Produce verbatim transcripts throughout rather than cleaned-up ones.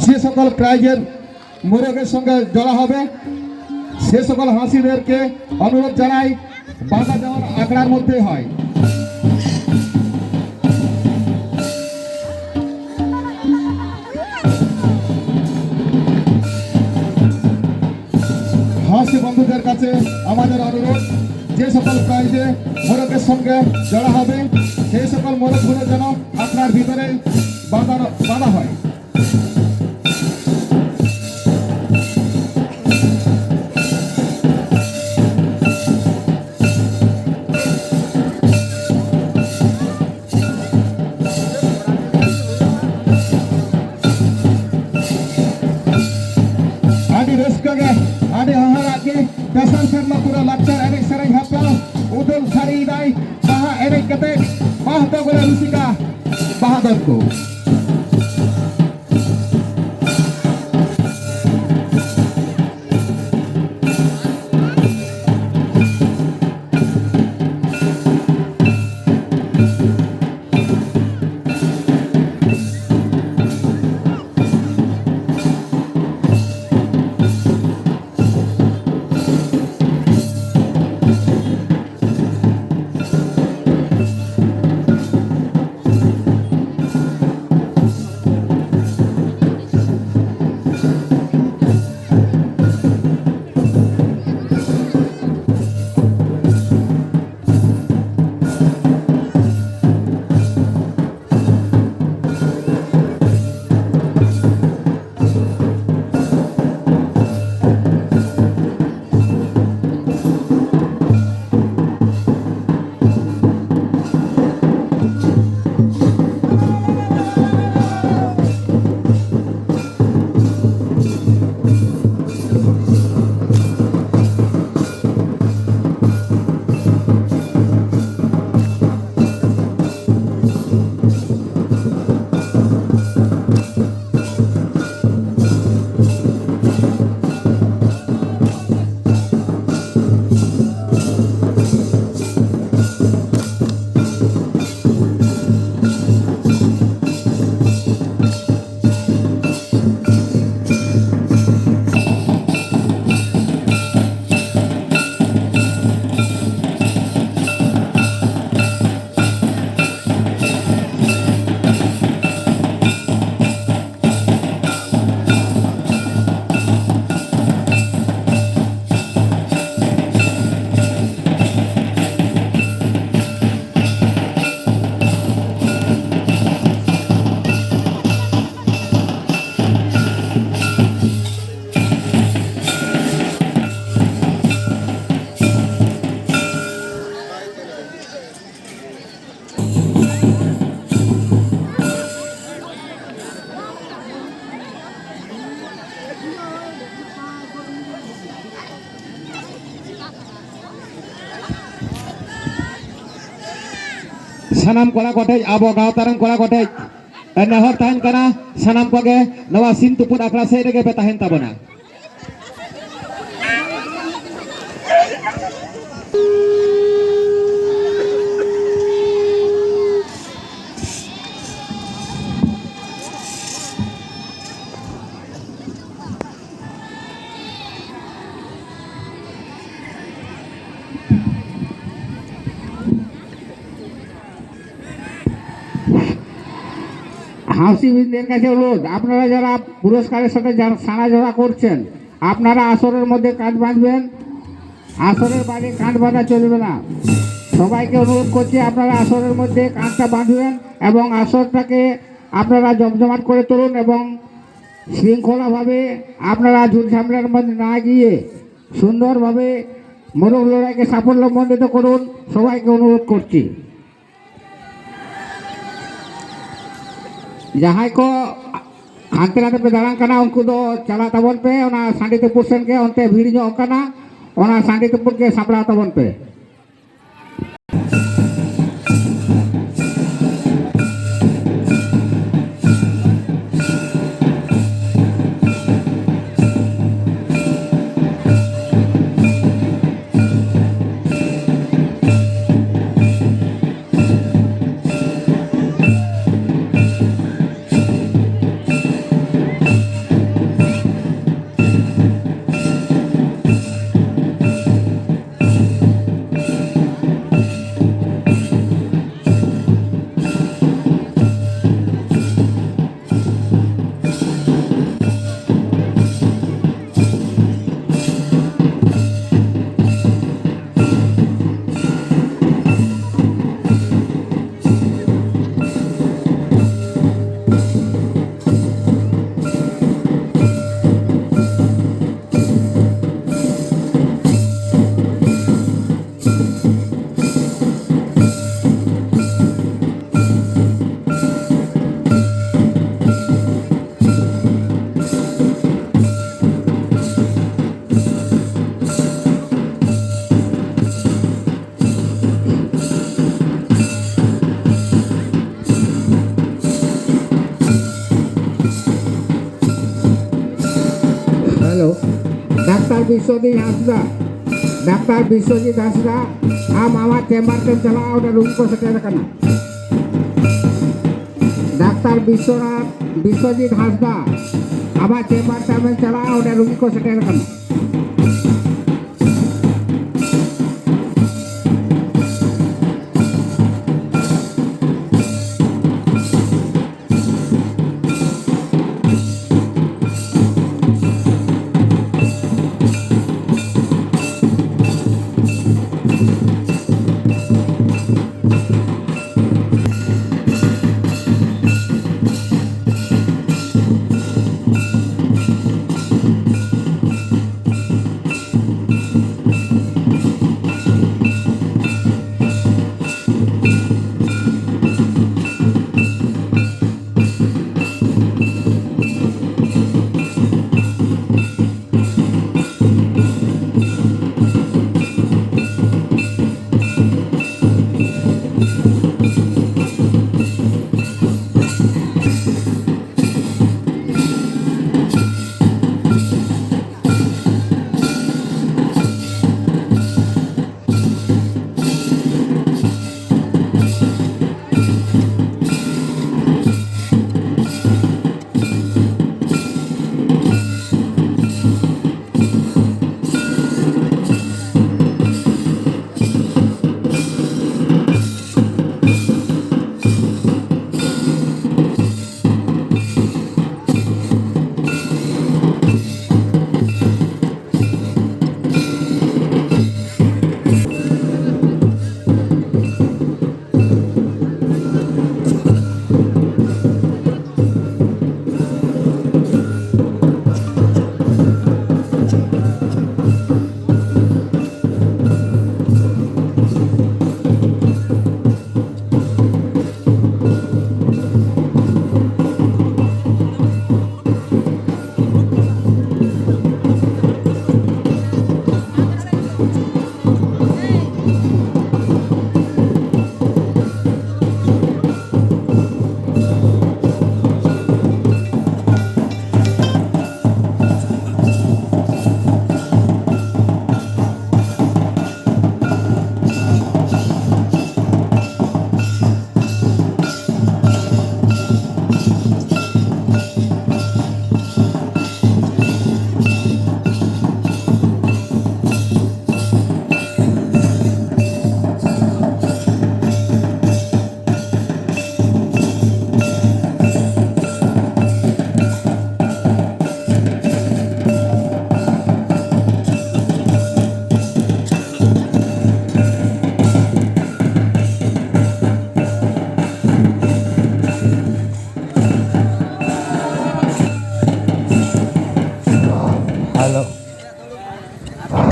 যে সকল প্রাইজের মোরগের সঙ্গে জড়া হবে, সে সকল হাসিদেরকে অনুরোধ জানাই, বাধা যেমন আখড়ার মধ্যে হয়। হাসি বন্ধুদের কাছে আমাদের অনুরোধ, যে সকল প্রাইজে মোরগের সঙ্গে জড়া হবে, সেই সকল মোরগগুলো যেন আখড়ার ভিতরে বাঁধানো, বাঁধা হয়। ᱟᱹᱰᱤ ᱨᱟᱹᱥᱠᱟᱹ ᱜᱮ, ᱟᱹᱰᱤ ᱦᱟᱦᱟᱲᱟᱜ ᱜᱮ, ᱯᱮᱥᱟᱱ ᱥᱮᱨᱢᱟ ᱯᱩᱨᱟᱹ ᱞᱟᱠᱪᱟᱨ ᱮᱱᱮᱡ ᱥᱮᱨᱮᱧ ᱦᱮᱯᱨᱟᱣ ᱩᱫᱩᱞ ᱥᱟᱹᱨᱤᱭᱮᱫᱟᱭ᱾ ᱵᱟᱦᱟ ᱮᱱᱮᱡ ᱠᱟᱛᱮ ᱵᱟᱦᱟ ᱫᱚ ᱵᱚᱞᱮ ᱨᱩᱥᱤᱠᱟ ᱵᱟᱦᱟ ᱫᱚᱱ ᱠᱚ᱾ ᱥᱟᱱᱟᱢ ᱠᱚᱲᱟ ᱠᱚᱴᱷᱮᱡ, ᱟᱵᱚ ᱜᱟᱶᱛᱟ ᱨᱮᱱ ᱠᱚᱲᱟ ᱠᱚᱴᱷᱮᱡ ᱱᱮᱦᱚᱨ ᱛᱟᱦᱮᱱ ᱠᱟᱱᱟ, ᱥᱟᱱᱟᱢ ᱠᱚᱜᱮ ᱱᱚᱣᱟ ᱥᱤᱢ ᱛᱩᱯᱩᱫ ᱟᱠᱷᱲᱟ ᱥᱮᱫ ᱨᱮᱜᱮ ᱯᱮ ᱛᱟᱦᱮᱱ ᱛᱟᱵᱚᱱᱟ᱾ হাউসি বৃন্দের কাছে অনুরোধ, আপনারা যারা পুরস্কারের সাথে যারা সাড়া জড়া করছেন, আপনারা আসরের মধ্যে কাঁধ বাঁধবেন, আসরের বাইরে কাঁধ বাঁধা চলবে না। সবাইকে অনুরোধ করছি, আপনারা আসরের মধ্যে কাঁধটা বাঁধবেন এবং আসরটাকে আপনারা জমজমাট করে তুলুন এবং শৃঙ্খলাভাবে আপনারা ঝুট ঝামেলার মধ্যে না গিয়ে সুন্দরভাবে মোরগ লড়াইকে সাফল্যমণ্ডিত করুন। সবাইকে অনুরোধ করছি। ᱡᱟᱦᱟᱸᱭ ᱠᱚ ᱦᱟᱱᱛᱮ ᱱᱟᱛᱮ ᱯᱮ ᱫᱟᱬᱟᱱ ᱠᱟᱱᱟ, ᱩᱱᱠᱩ ᱫᱚ ᱪᱟᱞᱟᱜ ᱛᱟᱵᱚᱱ ᱯᱮ ᱚᱱᱟ ᱥᱟᱺᱰᱤ ᱛᱩᱯᱩᱫ ᱥᱮᱱ ᱜᱮ, ᱚᱱᱛᱮ ᱵᱷᱤᱲ ᱧᱚᱜ ᱠᱟᱱᱟ, ᱚᱱᱟ ᱥᱟᱺᱰᱤ ᱛᱩᱯᱩᱫ ᱜᱮ ᱥᱟᱯᱲᱟᱣ ᱛᱟᱵᱚᱱ ᱯᱮ᱾ ᱰᱟᱠᱛᱟᱨ ᱵᱤᱥᱥᱚᱡᱤᱛ ᱦᱟᱸᱥᱫᱟ, ᱰᱟᱠᱛᱟᱨ ᱵᱤᱥᱥᱚᱡᱤᱛ ᱦᱟᱸᱥᱫᱟ, ᱟᱢ ᱟᱢᱟᱜ ᱪᱮᱢᱵᱟᱨ ᱛᱮᱢ ᱪᱟᱞᱟᱜᱼᱟ, ᱚᱸᱰᱮ ᱨᱩᱜᱤ ᱠᱚ ᱥᱮᱴᱮᱨ ᱟᱠᱟᱱᱟ᱾ ᱰᱟᱠᱛᱟᱨ ᱵᱤᱥᱥᱚᱱᱟᱛᱷ, ᱵᱤᱥᱥᱚᱡᱤᱛ ᱦᱟᱸᱥᱫᱟ, ᱟᱢᱟᱜ ᱪᱮᱢᱵᱟᱨ ᱛᱮ ᱟᱢᱮᱢ ᱪᱟᱞᱟᱜᱼᱟ, ᱚᱸᱰᱮ ᱨᱩᱜᱤ ᱠᱚ ᱥᱮᱴᱮᱨ ᱟᱠᱟᱱᱟ᱾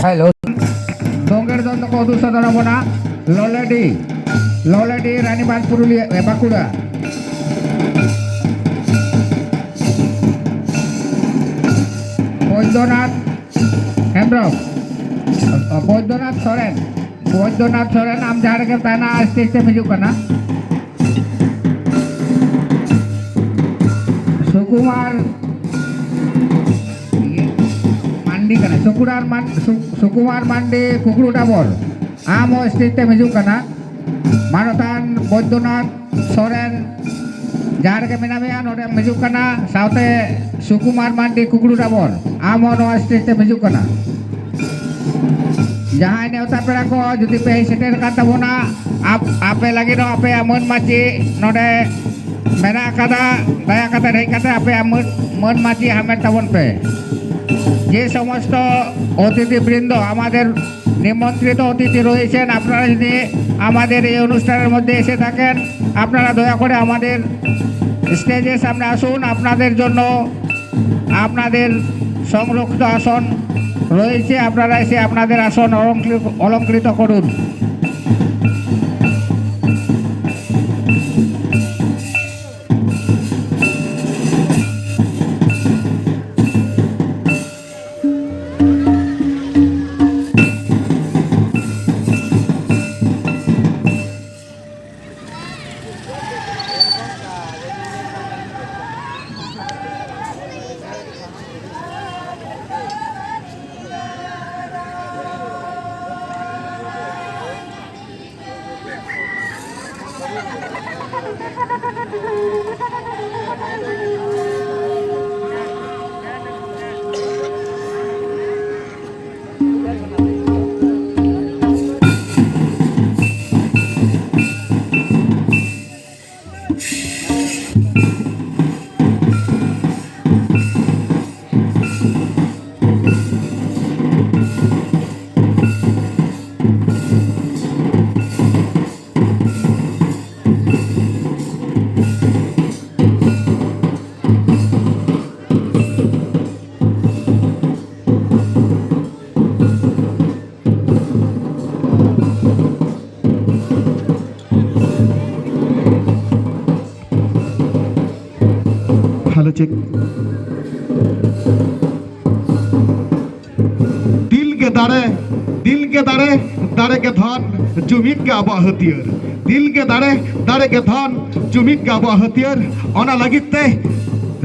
ᱦᱮᱞᱳ᱾ ᱫᱚᱝᱜᱮᱲ ᱫᱚᱞ ᱫᱚᱠᱚ ᱩᱫᱩᱜ ᱥᱚᱫᱚᱨ ᱟᱵᱚᱱᱟ ᱞᱚᱞᱮᱰᱤ, ᱞᱚᱞᱮᱰᱤ ᱨᱟᱱᱤᱵᱟᱸᱫᱷ ᱯᱩᱨᱩᱞᱤᱭᱟᱹ, ᱮ, ᱵᱟᱸᱠᱩᱲᱟ᱾ ᱵᱳᱭᱫᱚᱱᱟᱛᱷ ᱦᱮᱢᱵᱨᱚᱢ, ᱵᱳᱭᱫᱚᱱᱟᱛᱷ ᱥᱚᱨᱮᱱ, ᱵᱳᱭᱫᱚᱱᱟᱛᱷ ᱥᱚᱨᱮᱱ, ᱟᱢ ᱡᱟᱦᱟᱸ ᱨᱮᱜᱮᱢ ᱛᱟᱦᱮᱱᱟ, ᱥᱴᱮᱡ ᱛᱮᱢ ᱦᱤᱡᱩᱜ ᱠᱟᱱᱟ᱾ ᱥᱩᱠᱩᱢᱟᱨ ᱤᱭᱟᱹ, ᱢᱟᱱᱰᱤ ᱠᱟᱱᱟ, ᱥᱩᱠᱩᱢᱟᱨ ᱢᱟᱱ-, ᱥᱩ-, ᱥᱩᱠᱩᱢᱟᱨ ᱢᱟᱱᱰᱤ ᱠᱩᱠᱲᱩ ᱰᱟᱵᱚᱨ, ᱟᱢ ᱦᱚᱸ ᱥᱴᱮᱡ ᱛᱮᱢ ᱦᱤᱡᱩᱜ ᱠᱟᱱᱟ᱾ ᱢᱟᱱᱚᱛᱟᱱ ᱵᱳᱭᱫᱚᱱᱟᱛᱷ ᱥᱚᱨᱮᱱ, ᱡᱟᱦᱟᱸ ᱨᱮᱜᱮ ᱢᱮᱱᱟᱜ ᱢᱮᱭᱟ, ᱱᱚᱰᱮᱢ ᱦᱤᱡᱩᱜ ᱠᱟᱱᱟ, ᱥᱟᱶᱛᱮ ᱥᱩᱠᱩᱢᱟᱨ ᱢᱟᱱᱰᱤ ᱠᱩᱠᱲᱩ ᱰᱟᱵᱚᱨ, ᱟᱢ ᱦᱚᱸ ᱱᱚᱣᱟ ᱥᱴᱮᱡ ᱛᱮᱢ ᱦᱤᱡᱩᱜ ᱠᱟᱱᱟ᱾ ᱡᱟᱦᱟᱸᱭ ᱱᱮᱣᱛᱟ ᱯᱮᱲᱟ ᱠᱚ ᱡᱩᱫᱤ ᱯᱮ ᱦᱮᱡ ᱥᱮᱴᱮᱨ ᱟᱠᱟᱱ ᱛᱟᱵᱚᱱᱟ, ᱟᱯ-, ᱟᱯᱮ ᱞᱟᱹᱜᱤᱫ ᱦᱚᱸ ᱟᱯᱮᱭᱟᱜ ᱢᱟᱹᱱ ᱢᱟᱹᱪᱤ ᱱᱚᱰᱮ ᱢᱮᱱᱟᱜ ᱟᱠᱟᱫᱟ᱾ ᱫᱟᱭᱟ ᱠᱟᱛᱮ ᱦᱮᱡ ᱠᱟᱛᱮ ᱟᱯᱮᱭᱟᱜ ᱢᱟᱹᱱ, ᱢᱟᱹᱱ ᱢᱟᱹᱪᱤ ᱦᱟᱢᱮᱴ ᱛᱟᱵᱚᱱ ᱯᱮ᱾ যে সমস্ত অতিথিবৃন্দ, আমাদের নিমন্ত্রিত অতিথি রয়েছেন, আপনারা যদি আমাদের এই অনুষ্ঠানের মধ্যে এসে থাকেন, আপনারা দয়া করে আমাদের স্টেজের সামনে আসুন। আপনাদের জন্য আপনাদের সংরক্ষিত আসন রয়েছে, আপনারা এসে আপনাদের আসন অলঙ্কৃ-, অলঙ্কৃত করুন। ᱫᱤᱞ ᱜᱮ ᱫᱟᱲᱮ, ᱫᱤᱞ ᱜᱮ ᱫᱟᱲᱮ, ᱫᱟᱲᱮ ᱜᱮ ᱫᱷᱚᱱ, ᱡᱩᱢᱤᱫ ᱜᱮ ᱟᱵᱚᱣᱟᱜ ᱦᱟᱹᱛᱭᱟᱹᱨ᱾ ᱫᱤᱞ ᱜᱮ ᱫᱟᱲᱮ, ᱫᱟᱲᱮ ᱜᱮ ᱫᱷᱚᱱ, ᱡᱩᱢᱤᱫ ᱜᱮ ᱟᱵᱚᱣᱟᱜ ᱦᱟᱹᱛᱭᱟᱹᱨ᱾ ᱚᱱᱟ ᱞᱟᱹᱜᱤᱫ ᱛᱮ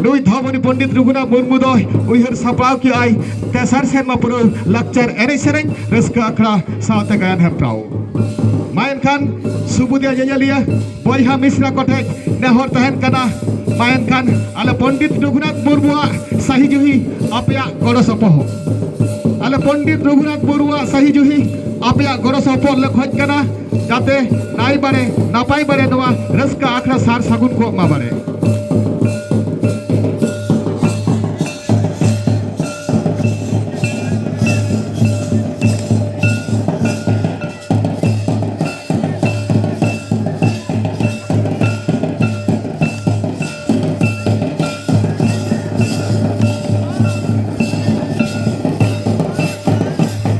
ᱱᱩᱭ ᱫᱷᱚᱵᱚᱱᱤ ᱯᱚᱱᱰᱤᱛ ᱨᱚᱜᱷᱩᱱᱟᱛᱷ ᱢᱩᱨᱢᱩ ᱫᱚᱭ ᱩᱭᱦᱟᱹᱨ ᱥᱟᱯᱲᱟᱣ ᱠᱮᱜᱼᱟᱭ ᱛᱮᱥᱟᱨ ᱥᱮᱨᱢᱟ ᱯᱩᱨᱟᱹᱣ ᱞᱟᱠᱪᱟᱨ ᱮᱱᱮᱡ ᱥᱮᱨᱮᱧ ᱨᱟᱹᱥᱠᱟᱹ ᱟᱠᱷᱲᱟ ᱥᱟᱶᱛᱮ ᱜᱟᱭᱟᱱ ᱦᱮᱯᱨᱟᱣ᱾ ᱢᱟ ᱮᱱᱠᱷᱟᱱ ᱥᱩᱵᱩᱫᱤᱭᱟ ᱧᱮᱧᱮᱞᱤᱭᱟᱹ ᱵᱚᱭᱦᱟ ᱢᱤᱥᱨᱟ ᱠᱚᱴᱷᱮᱱ ᱱᱮᱦᱚᱨ ᱛᱟᱦᱮᱱ ᱠᱟᱱᱟ, ᱢᱟ ᱮᱱᱠᱷᱟᱱ ᱟᱞᱮ ᱯᱚᱱᱰᱤᱛ ᱨᱚᱜᱷᱩᱱᱟᱛᱷ ᱢᱩᱨᱢᱩᱣᱟᱜ ᱥᱟᱹᱦᱤ ᱡᱩᱦᱤ ᱟᱯᱮᱭᱟᱜ ᱜᱚᱲᱚ ᱥᱚᱯᱚᱦᱚᱫ, ᱟᱞᱮ ᱯᱚᱱᱰᱤᱛ ᱨᱚᱜᱷᱩᱱᱟᱛᱷ ᱢᱩᱨᱢᱩᱣᱟᱜ ᱥᱟᱹᱦᱤ ᱡᱩᱦᱤ ᱟᱯᱮᱭᱟᱜ ᱜᱚᱲᱚ ᱥᱚᱯᱚᱦᱚᱫ ᱞᱮ ᱠᱷᱚᱡᱽ ᱠᱟᱱᱟ, ᱡᱟᱛᱮ ᱱᱟᱭ ᱵᱟᱲᱮ ᱱᱟᱯᱟᱭ ᱵᱟᱲᱮ ᱱᱚᱣᱟ ᱨᱟᱹᱥᱠᱟᱹ ᱟᱠᱷᱲᱟ ᱥᱟᱨ ᱥᱟᱹᱜᱩᱱ ᱠᱚᱜ ᱢᱟ ᱵᱟᱲᱮ᱾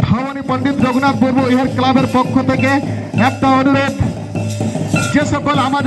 ভবানী পণ্ডিত রঘুনাথ মুর্মু ইহার ক্লাবের পক্ষ থেকে একটা অনুরোধ, যে সকল আমাদের